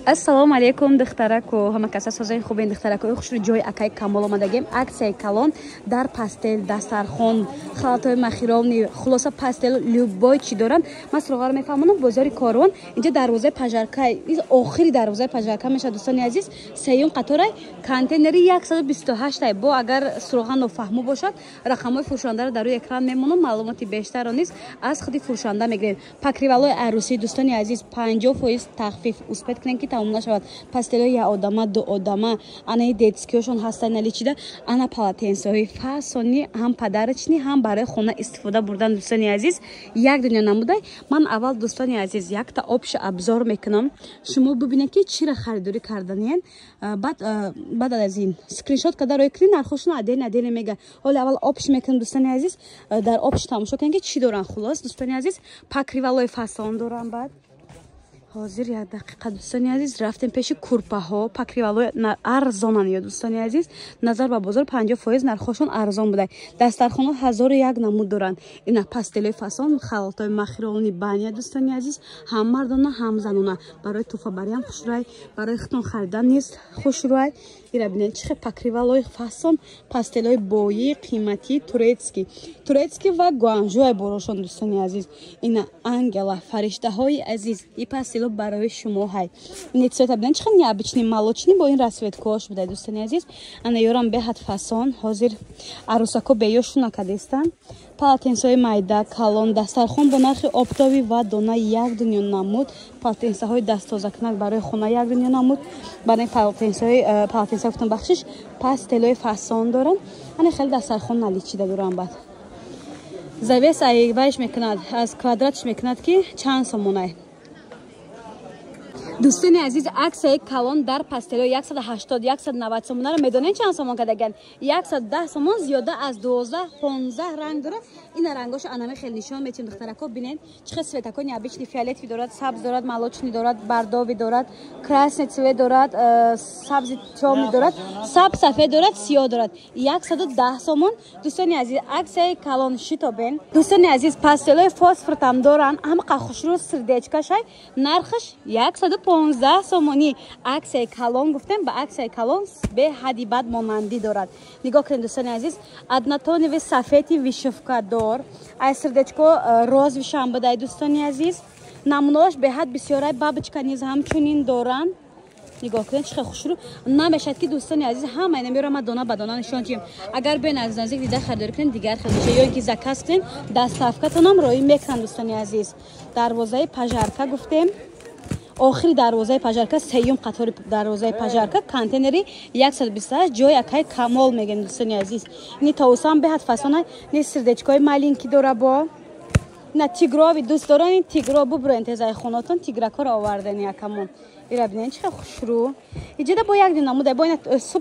Ассалому алайкум, духтараку, ҳама каса созаи хубен, духтараку. Хушрӯ ҷои акай Камол омадагем. Аксияи калон дар пастел, дастархон, халатҳои махировни, хулоса пастел любой чӣ доранд. Ман суроғаро мефаҳмонам. Бозори Корвон, инҷа дарвозаи Пажарка, охири дарвозаи Пажарка мешавад, дӯстони азиз. Сеюм қаторай, контейнери 128. Бо агар суроға нофаҳму бошад, рақамҳои фурӯшандаро дар рӯи экран мемонам, маълумоти бештарро низ аз худи фурӯшанда мегирем. Покрывалои арӯсӣ, дӯстони азиз, 50% тахфиф. Успеть кунем, ки тамом нашавад. Пастелои як одама, ду одама, анаи детскиёшон ҳастанд наличида, ана полотенсои фасони, ҳам подарочный, ҳам барои хона истифода бурдан, дӯстони азиз, як дунё намудай. Ман аввал, дӯстони азиз, якта общий обзор мекунам, шумо бибинед, ки чиро харидорӣ карданиен. Баъд аз ин скриншот карда рӯй кунед, нархошон отдельно отдельно мега. Ҳоли аввал общий мекунам, дӯстони азиз, дар общий тамошо кунед, ки чӣ доранд. Хулос, дӯстони азиз, покрывалои фасон доранд. Баъд ҳозир як дақиқа, дӯстони азиз, рафтем пеши курпаҳо. Покрывалои арзонанд ё, дӯстони азиз, назар ба бозор 50% нархошон арзон буда. Дастархоно ҳазору як намуд доранд. Ина пастелои фасон, халатҳои махирони баня, дӯстони азиз, ҳам мардона, ҳам занона, барои туҳфабариам хушрӯй, барои худтон харидан низ хушрӯй. Ира бинед, чӣ хел покрывалои фасон, пастелои бои қиматӣ, турецкий, турецкий ва гуанжуай борошон, дӯстони азиз. Ина ангела, фариштаҳои азиз, и пастело барои шумо ҳай. Ин цвета бинед, чӣ хел необычный, молочный, бо ин расцветкош буда, дӯстони азиз. Ана ёрам беҳад фасон, ҳозир арӯсако беёшу накадестанд. Полотенсои майда, калон, дастархон бо нархи оптовый ва дона, як дунё намуд. Полотенсаҳои дасттозакунак барои хона, як дунё намуд. Барои полотенсаҳои, полотенса гуфтам, бахшиш, пастелои фасон доранд. Ана хеле дастархон наличида доранд. Баъд завис ай вайш мекунад, аз квадратш мекунад, ки чанд сомонай. Дӯстони азиз, аксияи калон дар пастело. 180, 190 сомонаро медонед чанд сомон кардаган? 110 сомон. Зиёда аз 12, 15 ранг дорад. Ина рангошо анаме хел нишон метиҳем, духтарако, бинед, чӣ хел цветако необычный: фиолетовый дорад, сабз дорад, молочный дорад, бордовый дорад, красный цвет дорад, сабзи тёмный дорад, сабз, сафед дорад, сиёҳ дорад. 110 сомон, дӯстони азиз, аксияи калон, шитобен. Дӯстони азиз, пастелои фосфортам доранд, ҳамақа хушрӯ, сердечкашай, нархаш 115 сомонӣ. Аксияи калон гуфтем, ба аксияи калон беҳади бад монандӣ дорад. Нигоҳ кунед, дӯстони азиз, однотоновый сафеди вышивкадор, ай сердечко розовыйшам будай, дӯстони азиз, намунаош беҳад бисёрай. Бабочка низ ҳамчунин доранд. Нигоҳ кунед, чӣ хел хушрӯ. Намешавад, ки, дӯстони азиз, ҳамаи намеёра ма дона ба дона нишон диҳем. Агар бен аз наздик дида харидорӣ кунед, дигар хел мешавад, ё ин ки заказ кунед, доставкатонам роӣ мекунанд, дӯстони азиз. Дарвозаи Пажарка гуфтем, охири дарвозаи Пажарка, сеюм қатори дарвозаи Пажарка, контейнери 128, ҷои акай Камол мегӯем, дӯстони азиз. Ини тоусам беҳад фасона, ни сердечкои маленький дора. Бо на тигрови дӯст доран, ин тигро бубурен тезаи хонотон, тигракоро овардани якамон. Ира бинед, чӣ хел хушрӯ. Иҷода бо як намуда, бо ина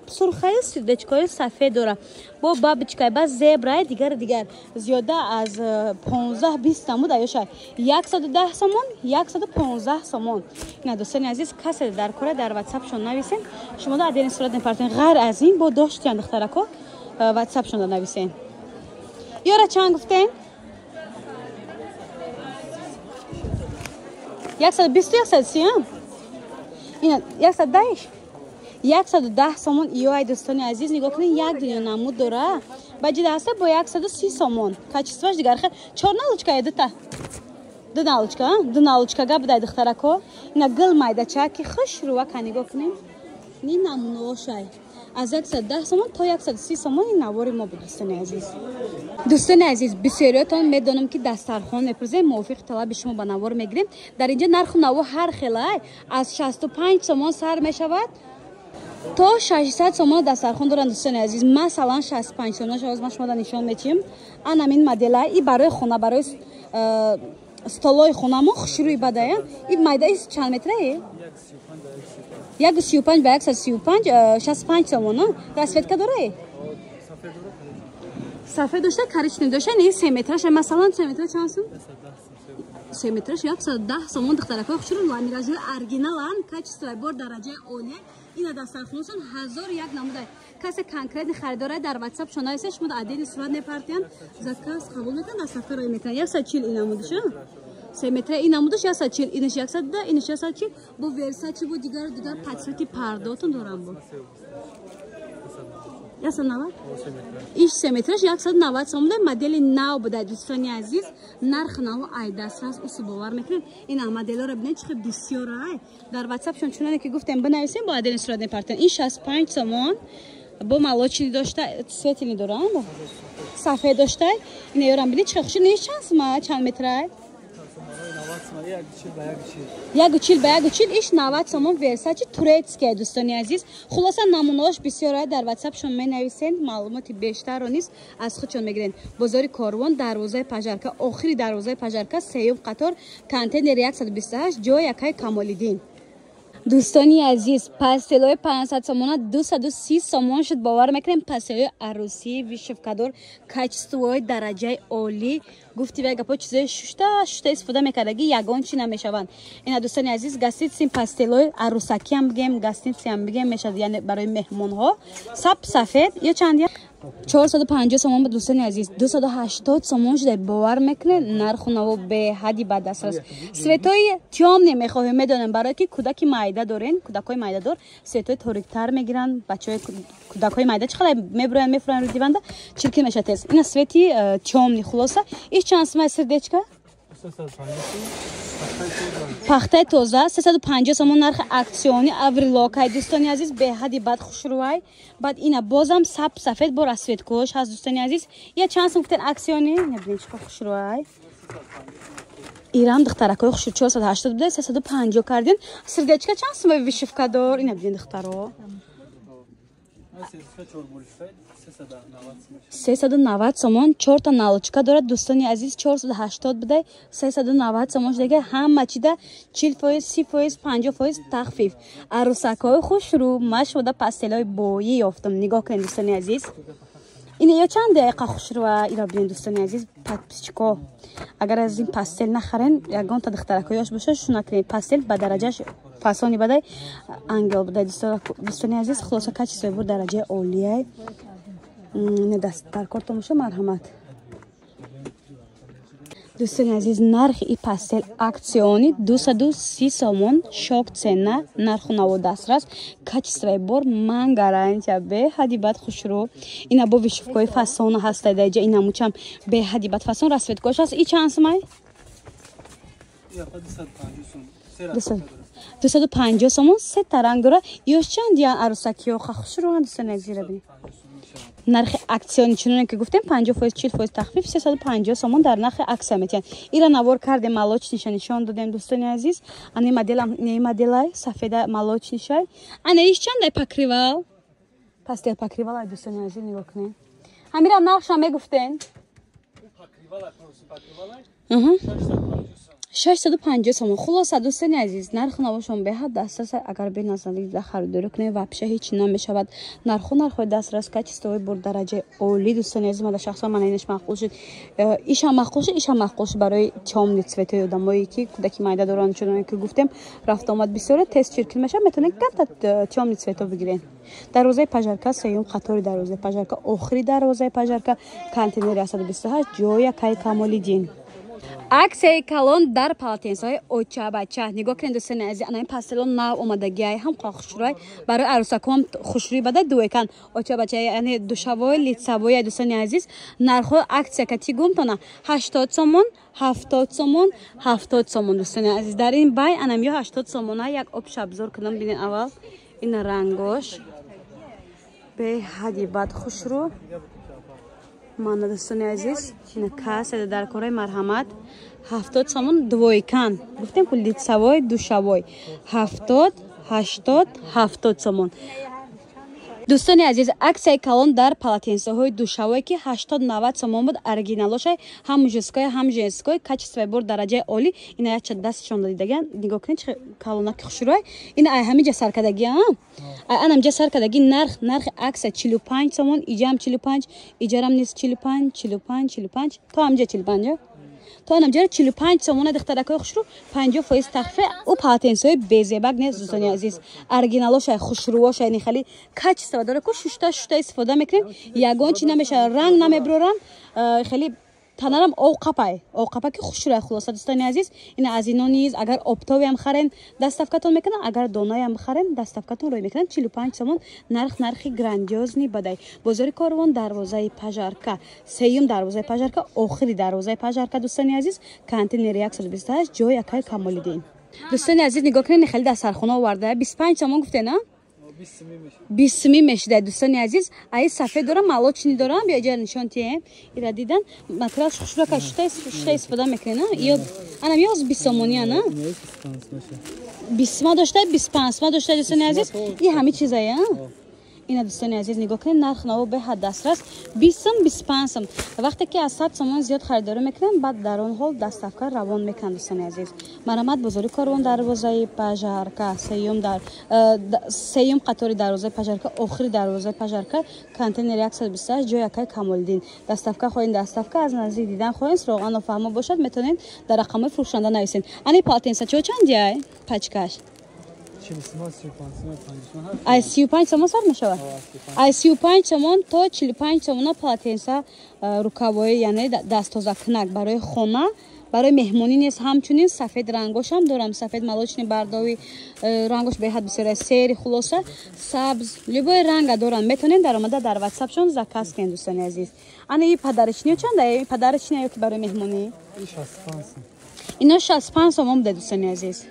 сурхаи, сердечкои сафед дора, бо бабочкай, ба зебрай, дигар дигар, зиёда аз 15, 20 намуда ёша. 110 сомон, 115 сомон. Ина, дӯстони азиз, касе дар кора, дар ватсапшон нависен, шумо да отдельный сурат мепартен. Ғайр аз ин бо доштиян, духтарако, ватсапшон нависен. Ёра чанд гуфтем? 120, 130, ина 110, 110 сомон. Иёай, дӯстони азиз, нигоҳ кунед, як дунё намуд дора. Ба ҷида ҳаста бо 130 сомон, качествоаш дигар хел. Чор налочка ё дута? Ду налочка, ду налочка га будай, духтарако. Ина гул майдача, ки хушрӯвака, нигоҳ кунед, ни намунаошай аз 110 сомон то 130 сомон. Ин навори мо буд, дӯстони азиз. Дӯстони азиз, бисёриётон медонам, ки дастархон мепурсем, мувофиқи талаби шумо ба навор мегирем. Дар инҷа нарху наво ҳар хелай, аз 65 сомон сар мешавад то 600 сомон дастархон доранд, дӯстони азиз. Масалан, 65 сомон шавоз ман шумо да нишон метиҳем. Анамин модела и барои хона, барои столои хонамо хушрӯи бадая. И майдаи чанд метрае? 1,35 ба 135, 65 сомон. Расцветка дорае? Сафед дошта, коричневый дошта. Не, 3 метраш, масалан, 3 метра чанд сум? 3 метраш 110 сомон, духтаракои хушрӯ, ламиражои оригиналан, качествои бор дараҷаи олия. Ина дастархонашон ҳазору як намудай. Касе конкретный харидорай, дар ватсап шон нависа, шумо отдельный сурат мепартиян, заказ қабул мекунанд, доставка роӣ мекунанд. 140 ин намудиша. 3 метра ин намудаш 140, инаш 110, инаш 140. Бо Версачи, бо дигар дигар подсвети пардотон дорам бо. 190? Иш 3 метраш 190 сомон модели нав буда, дӯстони азиз. Нарх нав ай дастрас усу бовар мекунед. Ин моделҳоро бинед, чӣ бисёр ай. Дар WhatsApp шон чуноне ки гуфтем, бинависем, бо отдельно сурат мепартем. Ин 65 сомон бо молочный дошта, цветини дорам. Сафед дошта. Ин ёрам бинед, чӣ хуши не, чанд сма, чанд метрай? 1,40 ба 1,40, иш 90 сомон. Версачи турецкия, дӯстони азиз. Хулоса, намунаош бисёр. Дар ватсапшон менависен, маълумоти бештарро низ аз худшон мегирен. Бозори Корвон, дарвозаи Пожарка, охири дарвозаи Пожарка, сеюм қатор, контейнери 128, ҷои якай Камолиддин. Дӯстони азиз, пастелои 500 сомона 230 сомон шуд, бовар мекунем. Пастелои арӯсӣ вышивкадор, качествои дараҷаи олӣ. Гуфти вай гапо, чизои шушта шушта истифода мекардагӣ, ягон чи намешаванд. Ина, дӯстони азиз, гостиница пастелои арӯсакиам бигем, гостиницаам бигем мешавад, яъне барои меҳмонҳо. Сап сафед ё чанд? 450 сомон ба, дӯстони азиз, 280 сомон шуда, бовар мекунед. Нарху наво беҳади бад дастрас. Цветои тёмный мехоҳем, медонем, барое ки кӯдаки майда дорен, кӯдакҳои майдадор цветои ториктар мегиранд. Бачаҳои кӯдакҳои майда чӣ қадар мебироянд, мефуранд рӯи диванда, чиркин мешавад тез. Ина цвети тёмный. Хулоса, иш чанд сумай, сердечка? Пахтаи тоза 350 сомон, нархи акциони оверлокай, дӯстони азиз, беҳади бад хушрӯай. Баъд ина бозам сап сафед бо расцветкош ҳаст, дӯстони азиз. Я чанд сум гуфтен акциони? Набинед, чӣ хушрӯай. Ирам, духтаракҳои хушрӯ, 480 буда, 350 кардин. Сердечка чанд сума, вышивкадор? Ина бинед, духтаро, 390 сомон, чорта наволочка дорад, дӯстони азиз. 480 будай, 390 сомон шудаги. Ҳама чида 40%, 30%, 50% тахфиф. Арӯсакҳои хушрӯ, ма шуда пастелҳои боӣ ёфтам. Нигоҳ кунед, дӯстони азиз, ин ё чанд дақиқа хушрӯа. Иро бинед, дӯстони азиз, подписчико, агар аз ин пастел нахарен, ягонта духтаракҳои ёш боша, шу накунед. Пастел ба дараҷаш фасони бадай, ангел будай, дӯстони азиз. Хулоса, качествои бур дараҷаи олияй. Не даст дар кортон боша, марҳамат. Дӯстони азиз, нархи и пастел акциони 230 сомон, шок цена, нарху наво дастрас, качествои бор ман гарантия, беҳади бад хушрӯ. Ина бо вышивкаҳои фасона ҳаста даиҷа. Ина мучам беҳади бад фасон, расцветкош ҳаст. И чанд сумай? 250 сомон, сета ранг дора. Ёш чанд ян, арӯсакиё хушрӯанд, дӯстони азиз, бинед. Нархи акциони, чуноне ки гуфтем, 50%, 40% тахфиф, 350 сомон дар нархи аксия метиҳанд. Ира навор кардем, молочныйша нишон додем, дӯстони азиз. Ани моделам, не моделай сафеда молочныйшай. Ана иш чандай, покрывал, постель покрывал, дӯстони азиз, нигоҳ кунед. Ҳамира нархша мегуфтен? 650 сомон. Хулоса, дӯстони азиз, нарху навошон беҳад дастрас. Агар беназарӣ харидорӣ кунед, вообще ҳеҷ намешавад. Нарху нархҳои дастрас, качествои бур дараҷаи олӣ, дӯстони азиз. Мада шахсан мана инаш маъқул шуд, ишам маъқул шуд, ишам маъқул шуд. Барои тёмный цветои одамое ки кӯдаки майда доранд, чуноне ки гуфтем, рафтуомад бисёре, тез чиркин мешавад, метавонед камта тёмный цвето бигиред. Дарвозаи Пожарка, сеюм қатори дарвозаи Пожарка, охири дарвозаи Пожарка, контейнери 128, ҷоя кай Камолиддин. Аксияи калон дар полотенцаҳои очабача. Нигоҳ кунед, дӯстони азиз, ана ин пастело нав омадагиай, ҳам хушрӯй, барои арӯсакҳоам хушрӯй бада. Дуэкан очабача, яъне душавой, лицевой. Дӯстони азиз, нархҳо аксия кати гумтона 80 сомон, 70 сомон, 70 сомон. Дӯстони азиз, дар ин бай анам ё 80 сомона. Як об обзор кунам, бинед аввал ина рангош беҳади бад хушрӯ. Мана, дӯстони азиз, ина каседа дар кораи, марҳамат, 70 сомон двойкан. Гуфтем ку, лицевой, душавой, 70, 80, 70 сомон. Дӯстони азиз, аксияи калон дар полотенцаҳои душавое, ки 80-90 сомон буд. Оригиналошай, ҳам мужской, ҳам женской, качествои бор дараҷаи олӣ. Ина якча дастшон дидаган, нигоҳ кунед, чи калонаки хушрӯй. Ина ай ҳамиҷа саркадаги, ай анамҷа саркадаги. Нарх, нархи аксия 45 сомон. Иҷаам 45, иҷарам низ 45, 45, 45, то ҳамиҷа 45, то анамҷара 45 сомона. Духтаракҳои хушрӯ, 50% тахфиф. Ӯ полотенцаҳои безебак нест, дӯстони азиз, оригиналошай, хушрӯошай, ни хали качество дора ку, шушта шушта истифода мекунем, ягон чи намешавад, ранг намеброранд хеле. Танарам овқапай. Овқапа ки хушрӯй хулоса дӯстони азиз. Ина аз ино низ агар оптовиам харен доставкатон мекунанд, агар донаям харен доставкатон рӯй мекунанд. 45 сомон нарх, нархи грандиозный бадай. Бозори Корвон, дарвозаи Пажарка, сеюм дарвозаи Пажарка, охири дарвозаи Пажарка дӯстони азиз, контейнери 128, ҷои акай Камолиддин. Дӯстони азиз, нигоҳ кунед, хеле дастархона оварда. 25 сомон гуфте, на? 20 сими мешида дӯстони азиз. Ай сафед дорам, молочный дорам, биё иҷа нишон тием. Ира дидан материал хушрака шута шута истифода мекунед, на? Ё анам ё 20 сомонӣ, ана? 20 сима дошта, 25 сима дошта дӯстони азиз. И ҳами чизая, ина дӯстони азиз нигоҳ кунед, нарх наво беҳад дастрас, 20 сум, 25 сум. Вақте ки аз 100 сомон зиёд харидорӣ мекунем, баъд дар он ҳол доставка равон мекунанд дӯстони азиз. Марамат, бозори Корвон, дарвозаи Пажарка, сеюм дар сеюм қатори дарвозаи Пажарка, охири дарвозаи Пажарка, контейнери 128, ҷои акай Камолиддин. Доставка хоҳем, доставка, аз наздик дидан хоҳем, суроға нофаҳмо бошад, метавонед дар рақамҳои фурӯшанда нависед. Ани полотенца чо чандиай пачкаш? Ай 35 сомон сар мешавад, ай 35 сомон то 45 сомона полотенца рукавои, яъне дасттозакунак барои хона, барои меҳмонӣ нест. Ҳамчунин сафед рангошам дорам, сафед, молочный, бордовый, рангош беҳад бисёр, серый, хулоса сабз, любой ранга дорам. Метавонед даромада дар ватсапшон заказ кунед дӯстони азиз. Ана и подарочный чанда? Подарочный ё ки барои меҳмонӣ? Ино 65 сомон буде дӯстони азиз.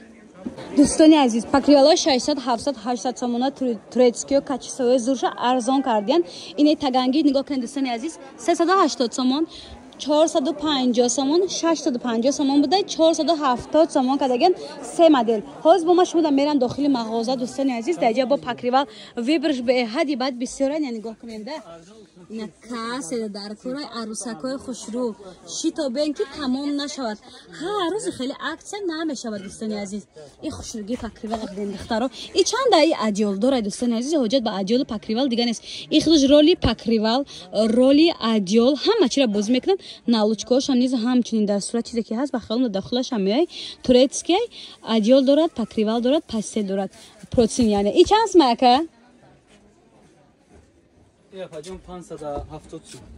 Дӯстони азиз, покрывало 600, 700, 800 сомона, турецкиё, качествои зурша арзон кардиян. Ине таганги нигоҳ кунед дӯстони азиз, 380 сомон, 450 сомон, 650 сомон буда, 470 сомон кардаган, се модел. Ҳозир бо ма шумо мерам дохили мағоза дӯстони азиз, дар ҷа бо покрывал выборш беҳади баъд бисёран. Я нигоҳ кунед, ина касе дар кораи арӯсакҳои хушрӯ, шитобен ки тамом нашавад. Ҳар рӯзи хеле акция намешавад дӯстони азиз. И хушрӯгии покрывал бинед духтаро. И чанда и одеял дорад дӯстони азиз, ҳоҷат ба одеялу покрывал дига нест. И худаш роли покрывал, роли одеял, ҳама чиро бозӣ мекунад. Наволочкаҳошам низ ҳамчунин дар сурат чизе ки ҳаст, ба хаёлам дохилашам меояй. Турецкий одеял дорад, покрывал дорад, постель дорад, простынь яъне. И чанд смака?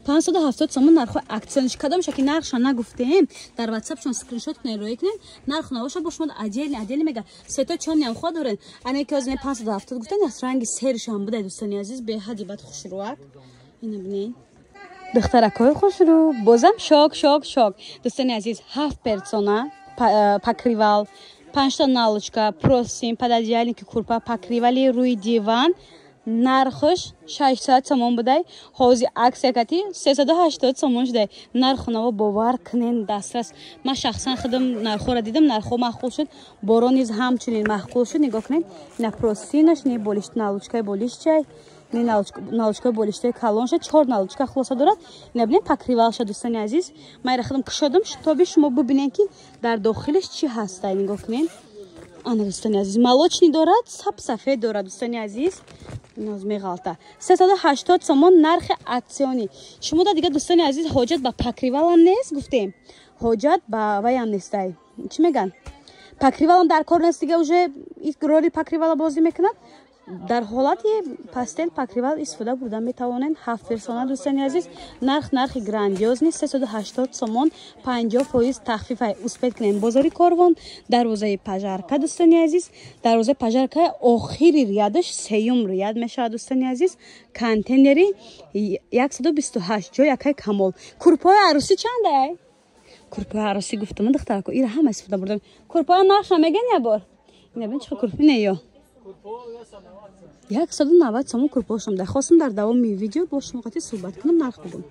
570 сомон нархҳои акциониш. Кадомша ки нархша нагуфтем, дар ватсапшон скриншот кунед, роӣ кунед, нарх навоша бо шумо отдельно отдельно мега. Сето чоням хо дорен. Ане ки озине 570 гуфтан, аз ранги серишам буда дӯстони азиз, беҳади бад хушрӯак. Ина бинед духтаракҳои хушрӯ, бозам шок, шок, шок. Дӯстони азиз, ҳафт персона покрывал, панҷта наволочка, простынь, пододеяльники, курпа, покрывали рӯи диван, нархш 600 сомон будай, ҳозир акция кати 380 сомон шудай. Нарху наво бовар кунен дастрас. Ман шахсан худам нархҳоро дидам, нархҳо маъқул шуд, боро низ ҳамчунин маъқул шуд. Нигоҳ кунед, ина простынаш, не болишт, наволочкаи болишчай, не наволочкаи болиштаи калонша, чор наволочка хулоса дорад. Ина бинед покрывалша дӯстони азиз. Ман ира худам кушодам, тоби шумо бубинед ки дар дохилаш чӣ ҳаста. Нигоҳ кунед, ана дӯстони азиз, молочный дорад, саб сафед дорад дӯстони азиз. Ноз меғалта. 380 сомон нархи акционный. Шумо да дига дӯстони азиз ҳоҷат ба покрывалам нест, гуфтем, ҳоҷат ба ваям нестай, чӣ меган, покрывалам дар кор нест дига, уже роли покрывала бозӣ мекунад. Дар ҳолати постель покрывал истифода бурда метавонед. Ҳафт персона дӯстони азиз, нарх, нархи грандиозный, 380 сомон, 50% тахфифай. Успеть кунем. Бозори Корвон, дарвозаи Пажарка дӯстони азиз, дарвозаи Пажарка, охири рядаш, сеюм ряд мешавад дӯстони азиз, контейнери 128, ҷои акай Камол. Курпои арӯсӣ чандай? Курпои арӯсӣ гуфтам духтарако, ира ҳама истифода бурдам. Курпои нархша меган я бор? Ина бин чӣ курп, ина ё 190 сомон курпошам. Да хостам дар давоми видео бо шумо қати суҳбат кунам, нарх бигӯм.